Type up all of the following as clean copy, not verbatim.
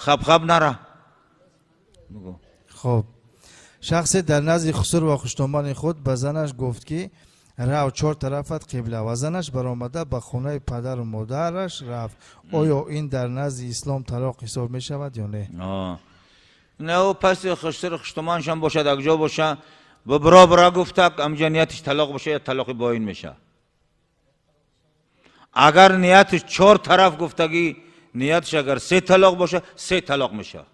Хаб-хаб нара. Бигӯ. Хуб, шахсе дар назди хусур ва хуштомани худ ба занаш гуфт, ки рав, чор тарафат қибла, ва занаш баромада ба хонаи падару модараш рафт. Оё ин дар назди ислом талоқ ҳисоб мешавад ё не? Не, ӯ паси хусур хуштоманшам бошад, акҷо боша, ба бро бра гуфтак, амҷа ниятиш талоқ боша, я талоқи боин меша. Агар ниятиш чор тараф гуфтагӣ, ниятиш агар се талоқ боша, се талоқ меша.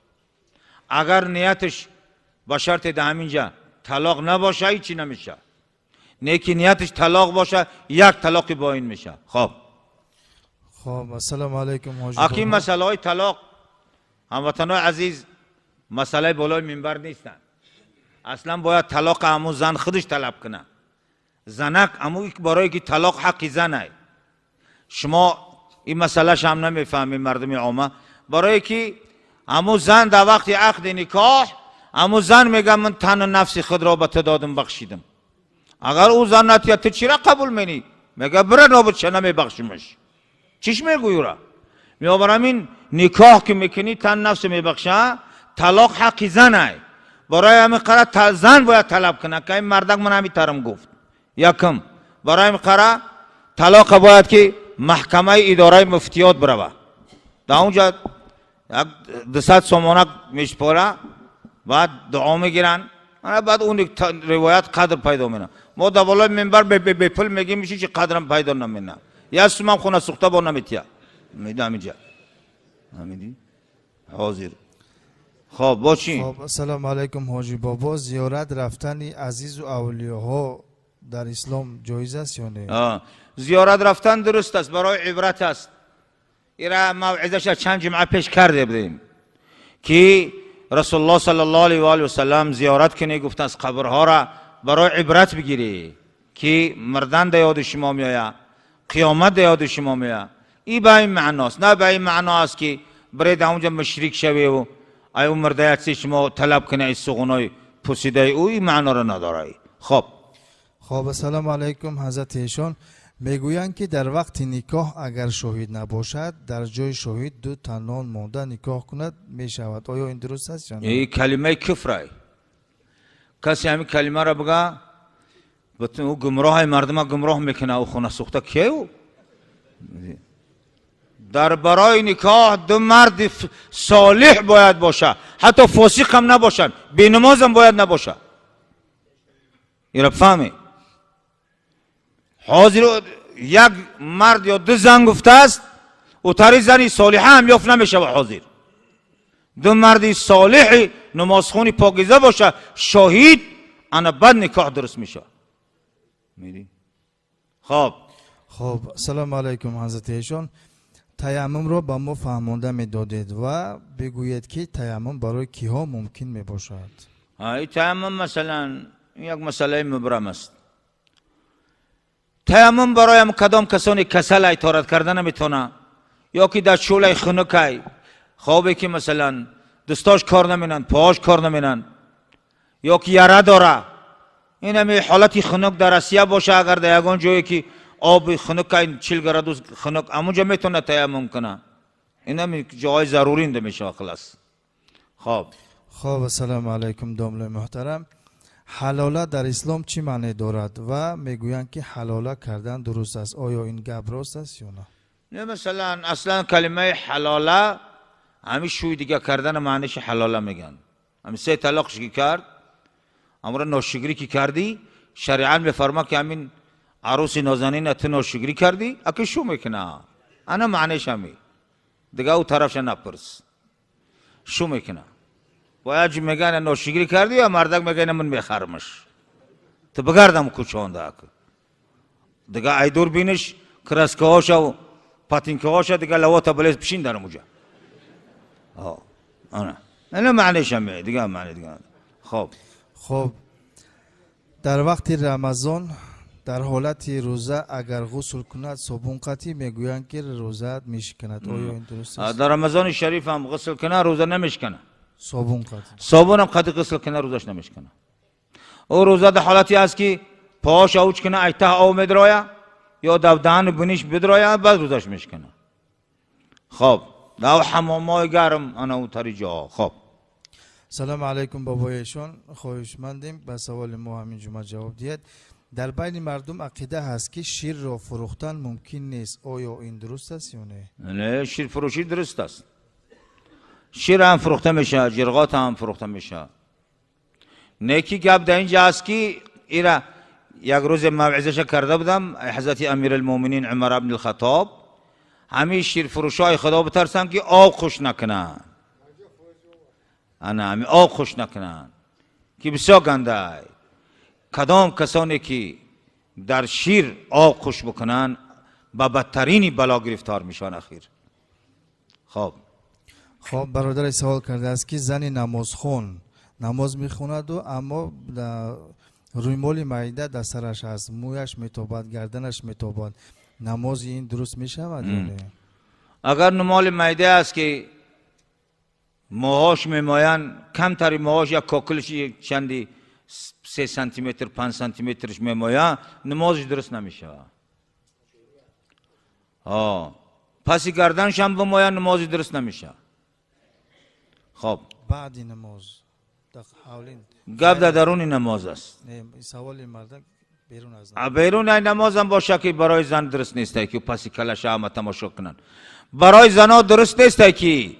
Агар ниятиш ба шарти да ҳаминҷа талоқ набоша, ҳичи намеша. Не ки ниятиш талоқ боша, як талоқи боин меша. Хоб. Хоб, ассалому алайкум, ҳоҷи Аки бобо. Масъалаҳои талоқ, ҳамватанои азиз, масъалаи болои минбар нестанд. Аслан бояд талоқ ҳамун зан худаш талаб кунад. Занак ҳамун барое ки талоқ ҳаққи занай. Шумо ин масъалаш ҳам намефаҳмед, мардуми омма. Барое ки ҳамун зан дар вақти ақди никоҳ, ҳамун зан мегӯяд: ман тану нафси худро ба ту додам, бахшидам. Агар ӯ зан натия, ту чира қабул менӣ? Мегӯяд: бира нобуд ша, намебахшимаш. Чиш мегӯй ӯра? Меобарам ин никоҳ ки мекунӣ, тан нафс мебахша, талоқ ҳаққи занай. Барои ҳамин қара зан бояд талаб кунад, ки ин мардак ман ҳамин тарам гуфт. Якум. Барои ҳамин қара талоқа бояд ки маҳкамаи идораи муфтиёт бирава. Дар онҷа як 200 сомонак мешпора, баъд дуо мегиранд. Ана баъд он ривоят қадр пайдо мена. Мо дар болои минбар бепул мегим, миши чи қадрам пайдо намена. Як сумам хона сӯхта бо наметия. Меда ҳаминҷа. Ҳамиди? Ҳозир. Хоб, бо чӣ? Хоб, ассалому алайкум, ҳоҷи бобо. Зиёрат рафтани азизу авлиёҳо дар ислом ҷоиз аст ё не? Зиёрат рафтан дуруст аст, барои ибрат аст. Ира мавъизаша чанд ҷумъа пеш карде будем, ки Расулуллоҳ саллаллоҳу алайҳи ва олиҳи васаллам зиёрат кунӣ гуфтан аз қабрҳоро барои ибрат бигирӣ, ки мурдан да ёди шумо меояд, қиёмат да ёди шумо меояд. И ба ин маъност, на ба ин маъно аст, ки биред онҷа мушрик шавеву ай ӯ мурда як чиз шумо талаб кунед, ай суғунои пусидаи ӯ, ин маъноро надорад. Хоб. Хоб, ассалому алайкум, ҳазрати эшон. Мегӯянд, ки дар вақти никоҳ агар шоҳид набошад, дар ҷои шоҳид ду танон монда никоҳ кунад мешавад. Оё ин дуруст аст ё не? Ин калимаи куфрай. Касе ҳамин калимаро бига, ӯ гумроҳи мардума гумроҳ мекунад. Ӯ хона сӯхта киё? Дар барои никоҳ ду марди солиҳ бояд боша, ҳатто фосиқ ҳам набошанд, бенамозам бояд набоша. Ира фаҳме. Ҳозир як мард ё ду зан гуфтааст, ӯтари зани солиҳа ҳам ёфт намешавад. Ҳозир ду марди солиҳи намозхони покиза боша шоҳид, ана баъд никоҳ дуруст мешавад. Хоб. Хоб, ассалому алайкум, ҳазрати эшон. Таяммумро ба мо фаҳмонда медодед ва бигӯед, ки таяммум барои киҳо мумкин мебошад? Таяммум, масалан, як масъалаи мубрам аст. Таяммум барои кадом касоне касалай, торат карда наметавона, ё ки дар чӯлай хунукай, хобе ки, масалан, дӯстош кор наменанд, поҳош кор наменанд, ё ки яра дора. Ин ҳами ҳолати хунук дар Россия боша, агар дар ягон ҷое ки оби хунукай, 40 градус хунук, ҳамунҷо метавонад таяммум кунад. Ин ҳами ҷоҳои зарурӣ инда мешавад, хулас. Хоб. Хоб, ассалому алайкум, домлаи муҳтарам. Ҳалола дар ислом чӣ маъне дорад ва мегӯянд, ки ҳалола кардан дуруст аст. Оё ин гап рост аст ё на? Не, масалан, аслан калимаи ҳалола ҳами шӯй дига кардана маъниши ҳалола мегӯянд. Ҳами се талоқш ки кард, ҳамро ношукрӣ ки кардӣ, шариат мефарма, ки ҳамин арӯси нозанина ту ношукрӣ кардӣ, аки шу мекуна. Ана маънеш ҳами. Дига ӯ тарафша напурс, шу мекуна. Бояд меган ношукрӣ кардӣ, ё мардак мега: ман мехармаш, ту бигардам кӯчонда. Дига айдур биниш краскаҳоша, патинкаҳоша, дига лавота балез пишин дар муҷа. Ана ина маънеш ҳами, дига маъне дига. Хоб. Хоб, дар вақти Рамазон дар ҳолати рӯза агар ғусл кунад собун қатӣ, мегӯянд, ки рӯзаат мешиканад. Оё ин дуруст аст? Дар Рамазони шариф ҳам ғусл кунад, рӯза намешиканад. Собун қатӣ. Собунам қади ғусл кунад, рӯзаш намешиканад. Ӯ рӯза дар ҳолате аст, ки поҳош авҷ кунад, айтаҳ об медроя ё дар даҳани буниш бидроя, баъд рӯзаш мешиканад. Хоб. Дар ҳамомҳои гарм, ана он тари ҷоҳо. Хоб. Салому алайкум, бобоешон, хоҳишмандем ба саволи мо ҳамин ҷумъа ҷавоб диҳед. Дар байни мардум ақида ҳаст, ки ширро фурӯхтан мумкин нест. Оё ин дуруст аст ё не? Не, ширфурӯшӣ дуруст аст. Шир ҳам фурӯхта мешавад, ҷирғот ҳам фурӯхта мешавад. Не ки гап дар инҷа аст, ки ира як рӯзе мавъизаша карда будам, ҳазрати Амиралмӯминин Умар ибн Алхатоб, ҳамин ширфурӯшҳои Худо битарсанд, ки об хуш накунанд. Ана ҳамин об хуш накунанд, ки бисёр гандай. Кадом касоне ки дар шир об хуш бикунанд, ба бадтарини бало гирифтор мешаванд ахир. Хоб. Хоб, бародаре савол кардааст, ки зани намозхон намоз мехонаду, аммо рӯймоли майда дар сараш ҳаст, мӯяш метобад, гарданаш метобад, намози ин дуруст мешавад ё не? Агар румоли майда аст, ки мӯҳош мемоянд, камтари мӯҳош, як кокилиш чанди 3 сантиметр, 5 сантиметрш мемоянд, намозаш дуруст намешавад. Паси гарданшам бимоянд, намози дуруст намешавад. Хоб. Баъди намоз дар ҳавлин. Гап дар даруни намоз аст. Не, саволи мардак берун аз берун ай намозам боша, ки барои зан дуруст нестай, ки паси калаша ҳама тамошо кунанд. Барои зано дуруст нестай, ки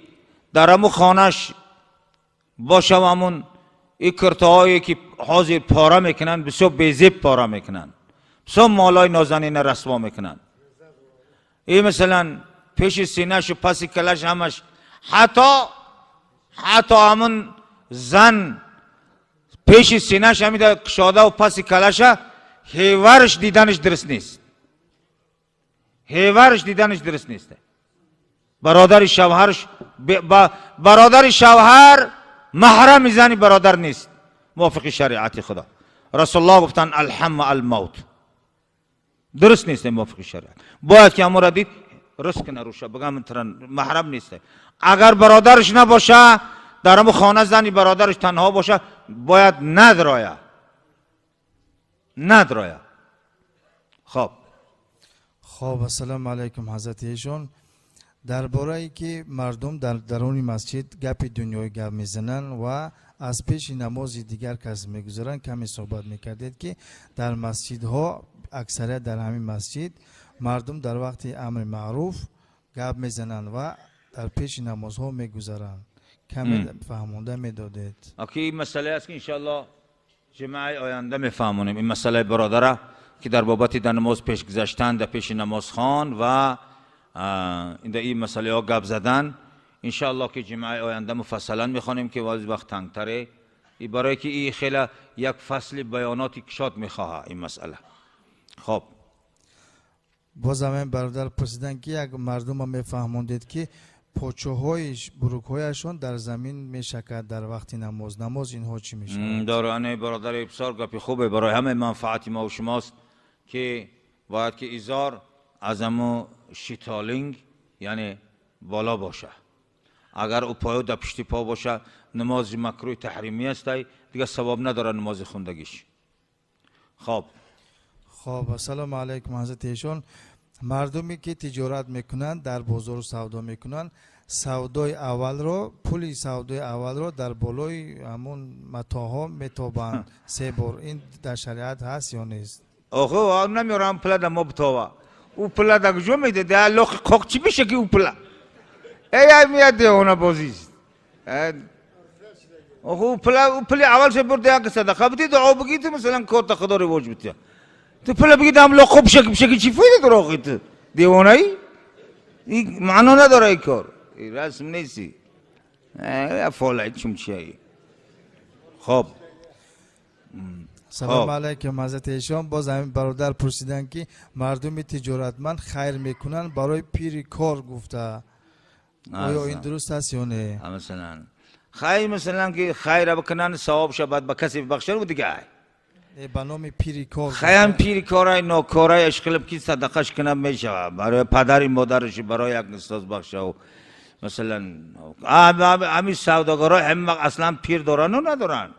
дар ҳамун хонаш бошав, ҳамун и куртаҳое ки ҳозир пора мекунанд, бисёр безеб пора мекунанд, бисёр молои нозанина расво мекунанд. И масалан пеши синашу паси калаш ҳамаш, ҳатто ҳамун зан пеши синаш ҳамида кушодаву паси калаша ҳеварш диданаш дуруст нест, ҳеварш диданаш дуруст нест. Бародари шавҳарш, бародари шавҳар маҳрами зани бародар нест мувофиқи шариати Худо. Расулуллоҳ гуфтанд: «Алҳаму алмавт». Дуруст нест мувофиқи шариат. Бояд ки ҳамура дид, рӯст кина руша, бигам маҳрам нест. Агар бародараш набоша дар ҳаму хона, зани бародараш танҳо боша, бояд надроя, надроя. Хоб. Хоб, ассалому алайкум, ҳазрати эшон. Дар борае ки мардум дар даруни масҷид гапи дунёӣ гап мезананд ва аз пеши намози дигар кас мегузаранд, каме суҳбат мекардед, ки дар масҷидҳо, аксарият дар ҳамин масҷид, мардум дар вақти амри маъруф гап мезананд ва дар пеши намозҳо мегузаранд. Каме фаҳмонда медодед. Аки, ин масъалае аст, ки иншоалло ҷумъаи оянда мефаҳмонем ин масъалаи бародара, ки дар бобати дар намоз пеш гузаштан, дар пеши намозхон ва дар ин масъалаҳо гап задан. Иншоалло ки ҷумъаи оянда муфассалан мехонем, ки вози вақт тангтаре, барое ки и хеле як фасли баёноти кушод мехоҳа ин масъала. Хоб. Боз ҳамин бародар пурсиданд, ки як мардума мефаҳмондед, ки почоҳои бурукҳояшон дар замин мешакад дар вақти намоз, намоз инҳо чӣ мешавад? Доране бародари, бисёр гапи хубе, барои ҳамаи манфаати мо шумост, ки бояд ки изор аз ҳамо шитолинг, яъне боло боша. Агар ӯ поё дар пушти по боша, намози макрӯҳи таҳримӣ астай, дигар савоб надорад намози хундагиш. Хоб. Хоб, ассалому алайкум, ҳазрати эшон. Мардуме ки тиҷорат мекунанд, дар бозору савдо мекунанд, савдои аввалро, пули савдои аввалро дар болои ҳамун матоъҳо метобанд се бор, ин дар шариат ҳаст ё нест? Охо, намеорам пула да мо битова. Ӯ пула да куҷо медиҳад? Лохи қоқ чӣ меша, ки ӯ пула эй мия девона бозист. Охо, ӯ пула, ӯ пули аввал ша бурда, як садақа бидӣ, дуо бигӣ, ту масалан корта Худо ривоҷ бития. Ту пула бигӣ, дам лоқо бишаки бишаки, чӣ фоида дора? Охи, ту девонаӣ? Маъно надора ин кор, расм нести, фолай чумчиаи. Хоб. Салому алайкум, ҳазрати эшон. Боз ҳамин бародар пурсиданд, ки мардуми тиҷоратманд хайр мекунанд барои пири кор гуфта, оё ин дуруст аст ё не? Масалан хайр, масалан ки хайра бикунанд, савобша баъд ба касе бибахшанд, дига. Ба номи пири кор. Хаям пири корай, нокорай, ишқилиб ки садақаш кунад, мешавад барои падари модараш, барои як устоз бахшав. Масалан, ҳамин савдогаро ҳама аслан пир дорану надоранд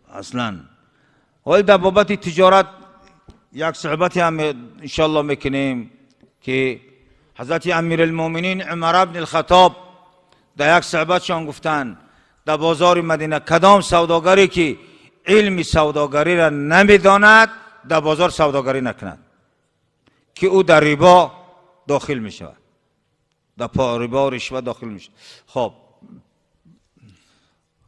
аслан. Ҳол дар бобати тиҷорат як суҳбате ҳам иншоалло мекунем, ки Ҳазрати Амиралмӯъминин Умар ибн Хаттоб дар як суҳбатшон гуфтанд: дар бозори Мадина кадом савдогаре ки илми савдогариро намедонад, дар бозор савдогарӣ накунад, ки ӯ дар рибо дохил мешавад, дар рибо, ришва дохил мешавад. Хоб.